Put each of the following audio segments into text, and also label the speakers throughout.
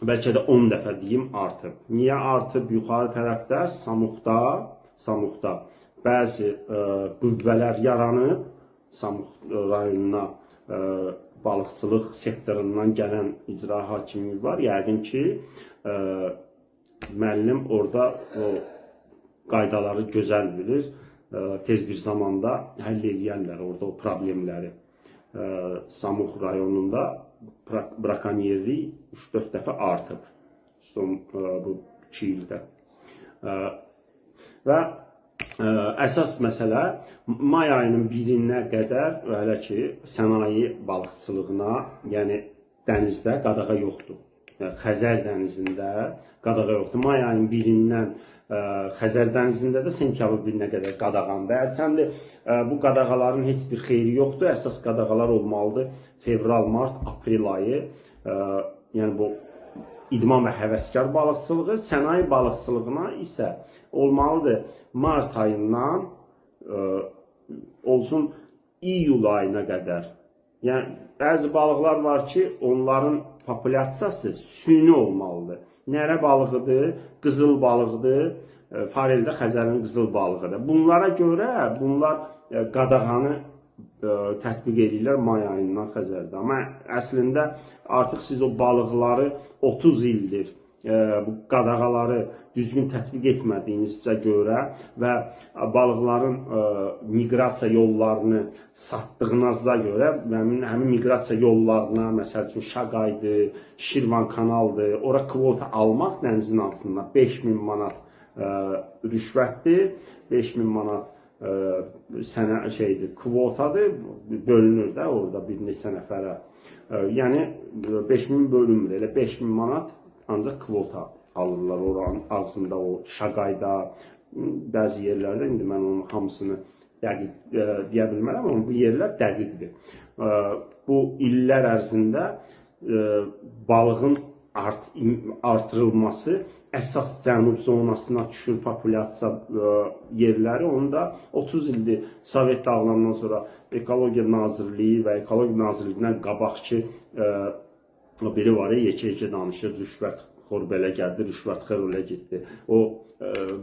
Speaker 1: bəlkə də 10 dəfə deyim artıb. Niyə artıb? Yuxarı tərəfdə Samuxda bəzi qüvvələr yaranıb. Samux rayonuna balıqçılıq sektorundan gələn icra hakimi var. Yəqin ki, müəllim orada o qaydaları gözəl bilir. Tez bir zamanda həll eləyərlər orada o problemləri. Samux rayonunda brakonyerlik 3-4 dəfə artıb son bu 2 ildə. Və əsas məsələ may ayının 1-nə qədər hələ ki sənaye balıqçılığına, yəni dənizdə qadağa yoxdur. Yəni, Xəzər dənizində qadağa yoxdur. May ayının 1-dən Xəzər dənizində də sentyabrın 1-nə qədər qadağandır. Hərçənd bu qadağaların heç bir xeyri yoxdur. Əsas qadağalar olmalıdır fevral, mart, aprel ayı. Yəni bu idman və həvəskar balıqçılığı, sənaye balıqçılığına isə olmalıdır mart ayından olsun iyul ayına qədər. Yəni bəzi balıqlar var ki, onların populyasiyası süni olmalıdır. Nərə balığıdır, qızıl balığıdır, fareldə Xəzərin qızıl balığıdır. Bunlara görə bunlar qadağanı tətbiq edirlər may ayından Xəzərdə. Amma əslində artıq siz o balıqları 30 ildir bu qadağaları düzgün tətbiq etmədiyinizə görə və balıqların miqrasiya yollarını satdığınıza görə həmin miqrasiya yollarına, məsəl üçün Şaqaydır, Şirvan kanaldır, ora kvota almaq dənizin altında 5000 manat rüşvətdir, 5000 manat sənə şeydir, kvotadır, bölünür də orada bir neçə nəfərə. Yəni 5000 bölünmür, elə 5000 manat ancaq kvota alırlar oranın ağzında, o Şaqayda, bəzi yerlərdə, indi mən onun hamısını dəqiq deyə bilmərəm, amma bu yerlər dəqiqdir. Bu illər ərzində balığın artırılması əsas cənub zonasına düşür populyasiya yerləri. Onu da 30 ildir Sovet dağılandan sonra Ekologiya Nazirliyi və Ekologiya Nazirliyindən qabaqki biri var, yekə-yekə danışır, rüşvətxor belə gəldi, rüşvətxor elə getdi. O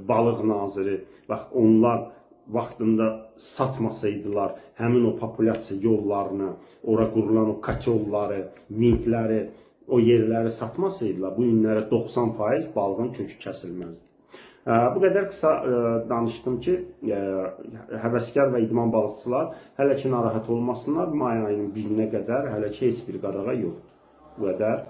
Speaker 1: balıq naziri, bax onlar vaxtında satmasaydılar həmin o populyasiya yollarını, ora qurulan o katyolları, vintləri, o yerləri satmasaydılar, bu günlərə 90% balığın kökü kəsilməzdi. Bu qədər qısa danışdım ki, həvəskar və idman balıqçılar hələ ki narahat olmasınlar, may ayının 1-nə qədər hələ ki heç bir qadağa yoxdur. Bu qədər.